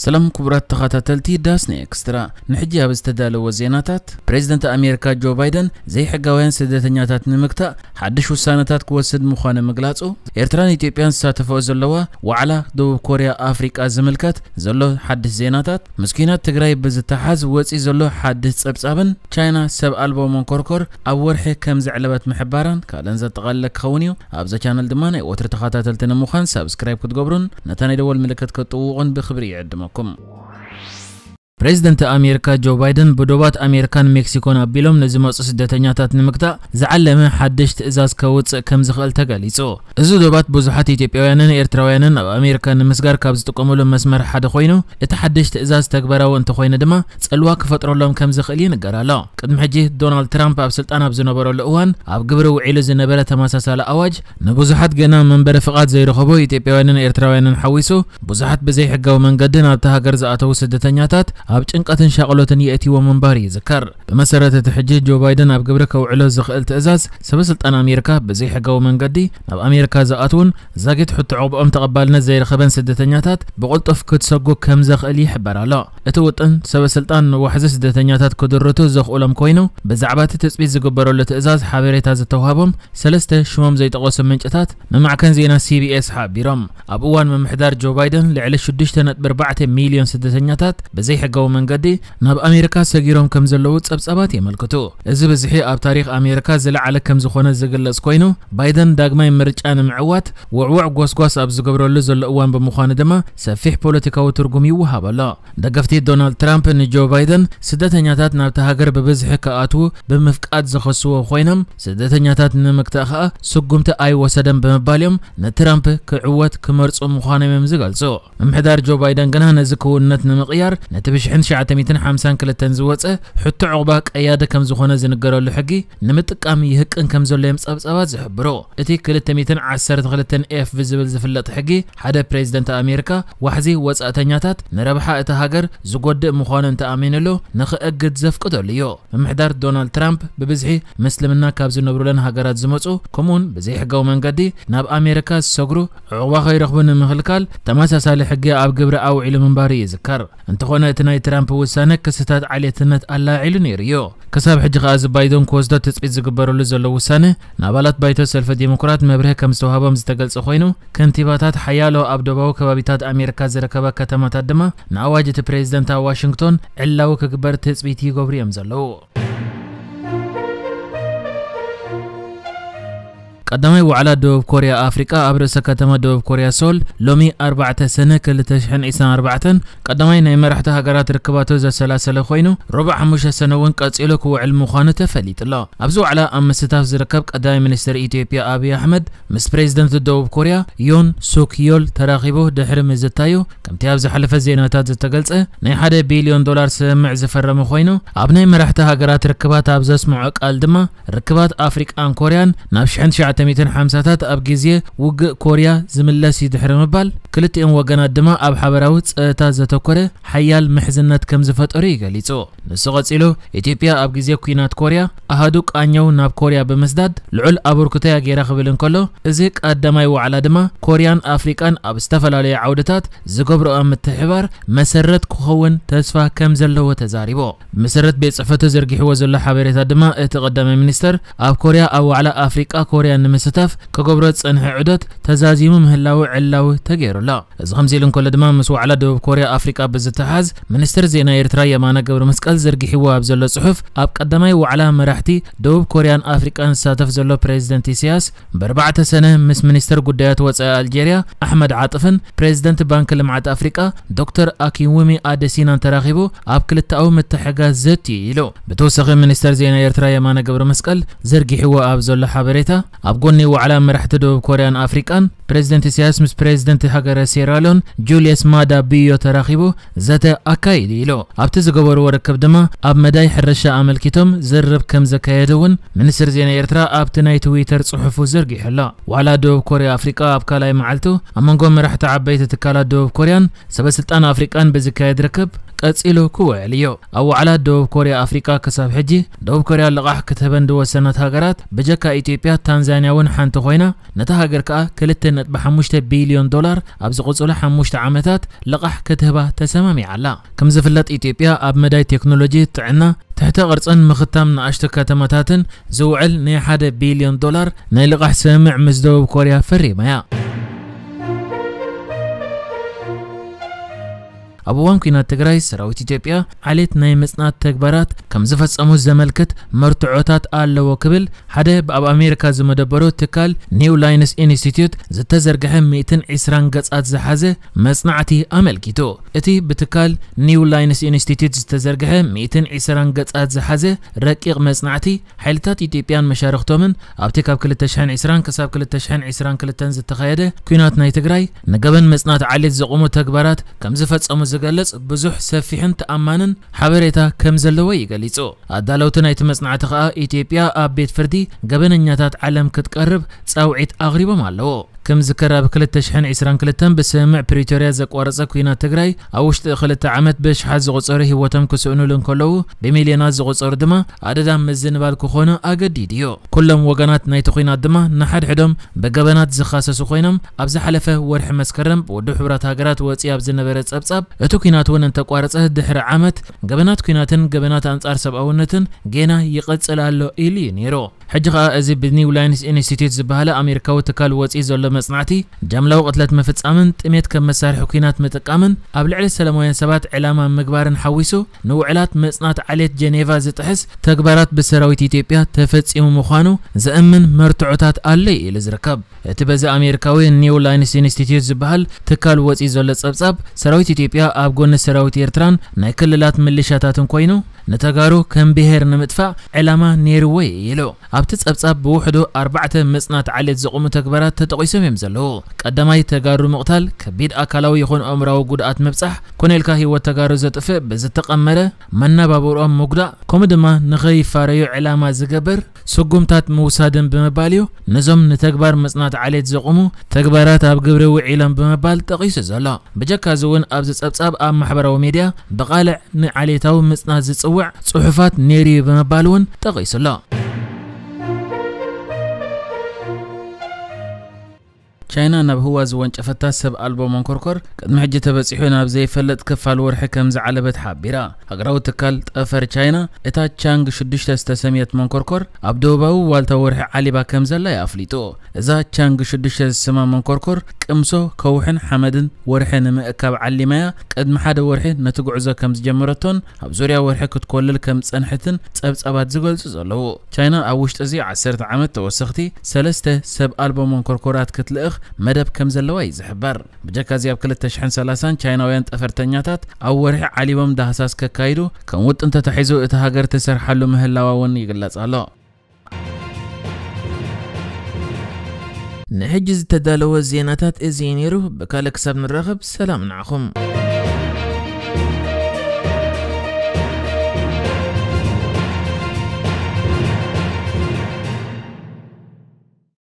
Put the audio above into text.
ሰላም ክቡራት ተኸታተልቲ ዳስኒ ኤክስትራ፣ ንሕጂ ኣብ ዝተዳለወ ዜናታት፣ ፕሬዚደንት ኣሜሪካ ጆ ባይደን ዘይሕጋውያን ስደተኛታት ንምግታእ ሓድሽ ውሳነታት ክወስድ ምዃኑ ምግላጹ፣ ኤርትራን ኢትዮጵያን ዝሳተፈኦ ዘለዋ ዋዕላ ደቡብ ኮርያ ኣፍሪቃ ዝምልከት ዘሎ ሓድሽ ዜናታት፣ ምስ ኲናት ትግራይ ብዝተሓዝ ወጺ ዘሎ ሓድሽ ጸብጻብን ቻይና ሰብ ኣልቦ መንኮርኮር ኣብ ወርሒ ከም ዘዕለበት ምሕባራን ካልእን ዘጠቓለለ ክኸውን እዩ። ኣብዛ ቻነል ድማ ናይ ወትሪ ተኸታተልቲ ንምዃን ሳብስክራይብ ክትገብሩን ነታ ናይ ደወል ምልክት ክትጥውቑን ብኽብሪ ይዕድመኩም። ፕሬዚደንት ኣሜሪካ ጆ ባይደን ብዶባት ኣሜሪካን ሜክሲኮን ኣቢሎም ንዝመጹ ስደተኛታት ንምግታእ ዝዓለመ ሓድሽ ትእዛዝ ከውጽእ ከም ዝኽእል ተገሊጹ። እዚ ዶባት ብዙሓት ኢትዮጵያውያንን ኤርትራውያንን ኣብ ኣሜሪካ ንምስጋር ካብ ዝጥቀሙሉ መስመር ሓደ ኮይኑ፣ እቲ ሓድሽ ትእዛዝ ተግባራዊ እንተኾይኑ ድማ ጽልዋ ክፈጥረሎም ከም ዝኽእል ይንገር ኣሎ። ቅድሚ ሕጂ ዶናልድ ትራምፕ ኣብ ስልጣን ኣብ ዝነበረሉ እዋን ኣብ ግብሪ ውዒሉ ዝነበረ ተመሳሳሊ ኣዋጅ ንብዙሓት ገና መንበሪ ፍቓድ ዘይረኸቡ ኢትዮጵያውያንን ኤርትራውያንን ሓዊሱ ብዙሓት ብዘይሕጋዊ መንገዲ ናብታ ሃገር ዝኣተዉ ስደተኛታት ኣብ ጭንቀትን ሻቕሎትን የእትይዎም ምንባሩ ይዝከር። ብመሰረት እቲ ሕጂ ጆ ባይደን ኣብ ግብሪ ከውዕሎ ዝኽእል ትእዛዝ፣ ሰበ ስልጣን ኣሜሪካ ብዘይሕጋዊ መንገዲ ናብ ኣሜሪካ ዝኣትዉን ዛጊት ሕቶ ዕቑብኦም ተቐባልነት ዘይረኸበን ስደተኛታት ብቕልጡፍ ክትሰጉ ከም ዘኽእል ይሕበር ኣሎ። እቲ ውጥን ሰበ ስልጣን ንዋሕዚ ስደተኛታት ክድርቱ ዘኽእሎም ኮይኑ፣ ብዛዕባ እቲ ትጽቢት ዝግበረሉ ትእዛዝ ሓበሬታ ዝተዋህቦም ሰለስተ ሽሞም ዘይጠቐሱ ምንጭታት ንማዕከን ዜና ሲቢኤስ ሓቢሮም። ኣብ እዋን ምምሕዳር ጆ ባይደን ልዕሊ ሽዱሽተ ነጥቢ ኣርባዕተ ሚልዮን ስደተኛታት ብዘይሕጋዊ መንገዲ ናብ ኣሜሪካ ሰጊሮም ከም ዘለዉ ጸብጻባት የመልክቱ። እዚ ብዝሒ ኣብ ታሪኽ ኣሜሪካ ዝለዓለ ከም ዝኾነ ዝግለጽ ኮይኑ፣ ባይደን ዳግማይ ምርጫ ንምዕዋት ውዕውዕ ጎስጓስ ኣብ ዝገብረሉ ዘሎ እዋን ብምዃኑ ድማ ሰፊሕ ፖለቲካዊ ትርጉም ይወሃቦ ኣሎ። ደገፍቲ ዶናልድ ትራምፕ ንጆ ባይደን ስደተኛታት ናብቲ ሃገር ብብዝሒ ክኣትዉ ብምፍቃድ ዝኸስዎ ኮይኖም፣ ስደተኛታት ንምግታእ ከኣ ስጉምቲ ኣይወሰደን ብምባል እዮም ንትራምፕ ክዕወት ክመርጹ ምዃኖም እዮም ዝገልጹ። ምምሕዳር ጆ ባይደን ግና ነዚ ክውንነት ንምቕያር ነቲ ብ ሽሕን ትሽዓተ ሚእትን ሓምሳን ክልተን ዝወጸ ሕቶ ዕቑባ ቀያዲ ከም ዝኾነ ዝንገረሉ ሕጊ ንምጥቃም ይህቅን ከም ዘሎ እዮም ጸብጻባት ዝሕብሩ። እቲ ክልተ ሚእትን ዓሰርተ ክልተን ኤፍ ብዝብል ዝፍለጥ ሕጊ፣ ሓደ ፕሬዚደንት ኣሜሪካ ዋሕዚ ወጻእተኛታት ንረብሓ እታ ሃገር ዝጎድእ ምዃኑ እንተኣሚኑሉ ንኽእግድ ዘፍቅደሉ እዩ። ምምሕዳር ዶናልድ ትራምፕ ብብዝሒ ምስልምና ካብ ዝነብሩለን ሃገራት ዝመጹ፣ ከምኡውን ብዘይሕጋዊ መንገዲ ናብ ኣሜሪካ ዝሰግሩ ዕቑባ ከይረኽቡ ንምኽልካል ተመሳሳሊ ሕጊ ኣብ ግብሪ ኣውዒሉ ምንባሩ ይዝከር። እንተኾነ እቲ ናይ ትራምፕ ውሳነ ክስታት ዓሌትነት ኣላዒሉ ነይሩ እዩ። ክሳብ ሕጂ ከኣ እዚ ባይደን ክወስዶ ትጽቢት ዝግበረሉ ዘሎ ውሳነ ንኣባላት ባይቶ ሰልፊ ዲሞክራት መብርሂ ከም ዝተዋህቦም ዝተገልጸ ኮይኑ፣ ከንቲባታት ሓያሎ ኣብ ደቡባዊ ከባቢታት ኣሜሪካ ዝርከባ ከተማታት ድማ ንኣዋጅ እቲ ፕሬዚደንት ኣብ ዋሽንግቶን ዕላዊ ክግበር ትጽቢት ይገብሩ እዮም ዘለዉ። ቀዳማይ ዋዕላ ደቡብ ኮርያ ኣፍሪቃ ኣብ ርእሰ ከተማ ደቡብ ኮርያ ሶል ሎሚ ኣርባዕተ ሰነ ክልተ ሽሕን ዕስራን ኣርባዕተን ቀዳማይ ናይ መራሕቲ ሃገራት ርክባቱ ዘሰላሰለ ኮይኑ፣ ረቡዕ ሓሙሽተ ሰነ እውን ቀጺሉ ክውዕል ምዃኑ ተፈሊጡ ኣሎ። ኣብዚ ዋዕላ ኣብ ምስታፍ ዝርከብ ቀዳማይ ሚኒስትር ኢትዮጵያ ኣብይ ኣሕመድ ምስ ፕሬዚደንት ደቡብ ኮርያ ዮን ሱክ ዮል ተራኺቡ ድሕሪ ምዝታዩ፣ ከምቲ ኣብ ዝሓለፈ ዜናታት ዝተገልጸ፣ ናይ ሓደ ቢልዮን ዶላር ስምምዕ ዝፈረመ ኮይኑ፣ ኣብ ናይ መራሕቲ ሃገራት ርክባት ኣብ ዘስምዖ ቃል ድማ፣ ርክባት ኣፍሪቃን ኮርያን ናብ ሽሕን ትሽዓተ ሚእትን ሓምሳታት ኣብ ግዜ ውግእ ኮርያ ዝምለስ እዩ ድሕሪ ምባል፣ ክልቲኦም ወገናት ድማ ኣብ ሓበራዊ ጸጥታ ዘተኮረ ሓያል ምሕዝነት ከም ዝፈጠሩ እዩ ገሊጹ። ንሱ ቀጺሉ፣ ኢትዮጵያ ኣብ ግዜ ኲናት ኮርያ ኣሃዱ ቃኘው ናብ ኮርያ ብምስዳድ ልዑል ኣበርክቶ እያ ገይራ ክብል እንከሎ፣ እዚ ቀዳማይ ዋዕላ ድማ ኮርያን ኣፍሪቃን ኣብ ዝተፈላለዩ ዓውድታት ዝገብረኦ ምትሕብባር መሰረት ክኸውን ተስፋ ከም ዘለዎ ተዛሪቡ። ብመሰረት ቤት ጽሕፈቱ ዘርጊሕዎ ዘሎ ሓበሬታ ድማ፣ እቲ ቀዳማይ ሚኒስተር ኣብ ኮርያ ኣብ ዋዕላ ኣፍሪቃ ኮርያ ንምስታፍ ክገብሮ ዝጸንሐ ዑደት ተዛዚሙ ምህላዉ ዕላዊ ተገይሩ ኣሎ። እዚ ከምዚ ኢሉ እንከሎ ድማ፣ ምስ ዋዕላ ደቡብ ኮርያ ኣፍሪቃ ብዝተሓዝ፣ ሚኒስትር ዜና ኤርትራ የማነ ገብረ መስቀል ዘርጊሕዎ ኣብ ዘሎ ጽሑፍ፣ ኣብ ቀዳማይ ዋዕላ መራሕቲ ደቡብ ኮርያን ኣፍሪቃን ዝሳተፍ ዘሎ ፕሬዚደንት ኢሳያስ፣ ብኣርባዕተ ሰነ ምስ ሚኒስተር ጉዳያት ወጻኢ ኣልጀርያ ኣሕመድ ዓጥፍን ፕሬዚደንት ባንኪ ልምዓት ኣፍሪቃ ዶክተር ኣኪንውሚ ኣደሲናን ተራኺቡ ኣብ ክልተኣዊ ምትሕግጋዝ ዘትዩ ኢሉ። ብተወሳኺ ሚኒስተር ዜና ኤርትራ የማነ ገብረ መስቀል ዘርጊሕዎ ኣብ ዘሎ ሓበሬታ፣ ኣብ ጎኒ ዋዕላ መራሕቲ ደቡብ ኮርያን ኣፍሪቃን ፕሬዚደንት ኢሳያስ ምስ ፕሬዚደንት ሃገረ ሴራሊዮን ጁልየስ ማዳ ቢዮ ተራኺቡ ዘተ ኣካይዱ ኢሉ። ኣብቲ ዝገበርዎ ርክብ ድማ ኣብ መዳይ ሕርሻ ኣመልኪቶም ዝርርብ ከም ዘካየዱ እውን ሚኒስትር ዜና ኤርትራ ኣብቲ ናይ ትዊተር ጽሑፉ ዘርጊሑ ኣሎ። ዋዕላ ደቡብ ኮርያ ኣፍሪቃ ኣብ ካልኣይ መዓልቱ ኣብ መንጎ መራሕቲ ዓበይቲ ትካላት ደቡብ ኮርያን ሰበ ስልጣን ኣፍሪቃን ብዝካየድ ርክብ ቀጺሉ ክውዕል እዩ። ኣብ ዋዕላ ደቡብ ኮርያ ኣፍሪቃ ክሳብ ሕጂ ደቡብ ኮርያ ልቓሕ ክትህበን ዝወሰነት ሃገራት ብጀካ ኢትዮጵያ፣ ታንዛንያ፣ እውን ሓንቲ ኮይና፣ ነታ ሃገር ከኣ ክልተ ነጥቢ ሓሙሽተ ቢልዮን ዶላር ኣብ ዝቕጽሉ ሓሙሽተ ዓመታት ልቓሕ ክትህባ ተሰማሚዓ ኣላ። ከም ዝፍለጥ፣ ኢትዮጵያ ኣብ መዳይ ቴክኖሎጂ ጥዕና፣ ትሕተ ቅርጽን ምኽታም ንኣሽቱ ከተማታትን ዝውዕል ናይ ሓደ ቢልዮን ዶላር ናይ ልቓሕ ስምምዕ ምስ ደቡብ ኮርያ ፈሪማ እያ። ኣብ እዋን ኲናት ትግራይ፣ ሰራዊት ኢትዮጵያ ዓሌት ናይ ምጽናት ተግባራት ከም ዝፈጸሙ ዘመልክት መርትዖታት ኣለዎ ክብል ሓደ ኣብ ኣሜሪካ ዝመደበሩ ትካል ኒው ላይንስ ኢንስቲትዩት ዝተዘርግሐ ሚእትን ዕስራን ገጻት ዝሓዘ መጽናዕቲ ኣመልኪቱ። እቲ ብትካል ኒው ላይንስ ኢንስቲትዩት ዝተዘርግሐ ሚእትን ዕስራን ገጻት ዝሓዘ ረቂቕ መጽናዕቲ፣ ሓይልታት ኢትዮጵያን መሻርኽቶምን ኣብቲ ካብ ክልተ ሽሕን ዕስራን ክሳብ ክልተ ሽሕን ዕስራን ክልተን ዝተኻየደ ኲናት ናይ ትግራይ፣ ንገበን መጽናት ዓሌት ዘቑሙ ተግባራት ከም ዝፈጸሙ ዝገልጽ ብዙሕ ሰፊሕን ተኣማንን ሓበሬታ ከም ዘለዎ እዩ ገሊጹ። ኣዳለውቲ ናይቲ መጽናዕቲ ከኣ፣ ኢትዮጵያ ኣብ ቤት ፍርዲ ገበነኛታት ዓለም ክትቀርብ ጻውዒት ኣቕሪቦም ኣለዉ። ክምዝከር፣ ኣብ ክልተ ሽሕን ዕስራን ክልተን ብስምምዕ ፕሪቶርያ ዘቋረጸ ኲናት ትግራይ፣ ኣብ ውሽጢ ክልተ ዓመት ብሽሓት ዝቑጸሩ ህይወቶም ክስእኑሉ እንከለዉ፣ ብሚልዮናት ዝቑጸሩ ድማ ኣደዳ ምዝንባል ክኾኑ ኣገዲዱ እዩ። ኩሎም ወገናት ናይቲ ኲናት ድማ ንሓድሕዶም ብገበናት ዝኻሰሱ ኮይኖም፣ ኣብ ዝሓለፈ ወርሒ መስከረም ብውድብ ሕቡራት ሃገራት ወጺኡ ኣብ ዝነበረ ጸብጻብ፣ እቲ ኲናት እውን እንተቋረጸ፣ ድሕሪ ዓመት ገበናት ኲናትን ገበናት ኣንጻር ሰብኣውነትን ጌና ይቕጽል ኣሎ ኢሉ እዩ ነይሩ። ሕጂ ኸኣ እዚ ብኒው ላይንስ ኢንስቲትዩት ዝበሃለ ኣሜሪካዊ ትካል ወጺኡ ዘሎ መጽናዕቲ፣ ጃምላዊ ቅትለት ምፍጻምን ጥሜት ከም መሳርሒ ኲናት ምጥቃምን ኣብ ልዕሊ ሰላማውያን ሰባት ዕላማ ምግባርን ሓዊሱ፣ ንውዕላት መጽናት ዓሌት ጀኔቫ ዝጥሕስ ተግባራት ብሰራዊት ኢትዮጵያ ተፈጺሙ ምዃኑ ዘእምን መርትዖታት ኣሎ እዩ ኢሉ ዝርከብ። እቲ በዚ ኣሜሪካዊ ኒው ላይንስ ኢንስቲትዩት ዝበሃል ትካል ወጺኡ ዘሎ ጸብጻብ፣ ሰራዊት ኢትዮጵያ ኣብ ጎኒ ሰራዊት ኤርትራን ናይ ክልላት ምልሻታትን ኮይኑ፣ ንተጋሩ ከም ብሄር ንምጥፋእ ዕላማ ነይርዎ እዩ ኢሉ። ኣብቲ ጸብጻብ ብውሕዱ ኣርባዕተ መጽናት ዓሌት ዝቑሙ ተግባራት ተጠቒሶም እዮም ዘለዉ። ቀዳማይ፣ ተጋሩ ምቕታል፣ ከቢድ ኣካላዊ ይኹን ኣእምራዊ ጉድኣት ምብጻሕ፣ ኮነ ኢልካ ህይወት ተጋሩ ዘጥፍእ ብዝተቐመረ መናባብሮኦም ምጉዳእ፣ ከምኡ ድማ ንኸይፋረዩ ዕላማ ዝገብር ስጉምታት ምውሳድን ብምባል እዩ ነዞም ንተግባር መጽናት ዓሌት ዘቑሙ ተግባራት ኣብ ግብሪ ውዒሎም ብምባል ጠቒሱ ዘሎ። ብጀካ እዚ እውን ኣብዚ ጸብጻብ ኣብ ማሕበራዊ ሚድያ ብቓልዕ ንዓሌታዊ ምጽናት ዝጽውዕ ጽሑፋት ነይሩ እዩ ብምባል እውን ጠቒሱ ኣሎ። ቻይና ናብ ህዋ ዝወንጨፈታ ሰብ ኣልቦ መንኮርኮር ቅድሚ ሕጂ ተበጺሑ ናብ ዘይፈልጥ ክፋል ወርሒ ከም ዝዓለበት ሓቢራ። ሃገራዊ ትካል ጠፈር ቻይና እታ ቻንግ ሽዱሽተ ዝተሰምየት መንኮርኮር ኣብ ደቡባዊ ዋልታ ወርሒ ዓሊባ ከም ዘላ እዩ ኣፍሊጡ። እዛ ቻንግ ሽዱሽተ ዝስማ መንኮርኮር ቅምሶ፣ ከውሕን ሓመድን ወርሒ ንምእካብ ዓሊማያ ቅድሚ ሓደ ወርሒ ነቲ ጉዕዞ ከም ዝጀመረቶን ኣብ ዙርያ ወርሒ ክትኮልል ከም ዝጸንሐትን ጸብጻባት ዝገልጹ ዘለዉ። ቻይና ኣብ ውሽጢ እዚ ዓሰርተ ዓመት ተወሰኽቲ ሰለስተ ሰብ ኣልቦ መንኮርኮራት ክትልእኽ መደብ ከም ዘለዋ እዩ ዝሕበር። ብጀካ እዚ ኣብ ክልተ ሽሕን ሰላሳን ቻይናውያን ጠፈርተኛታት ኣብ ወርሒ ዓሊቦም ዳህሳስ ከካይዱ ከም ውጥን ተታሒዙ እታ ሃገር ትሰርሓሉ ምህላዋ እውን ይግለጽ ኣሎ። ንሕጂ ዝተዳለወ ዜናታት እዚ እዩ ነይሩ። ብካልእ ክሳብ ንራኸብ ሰላም ንዓኹም።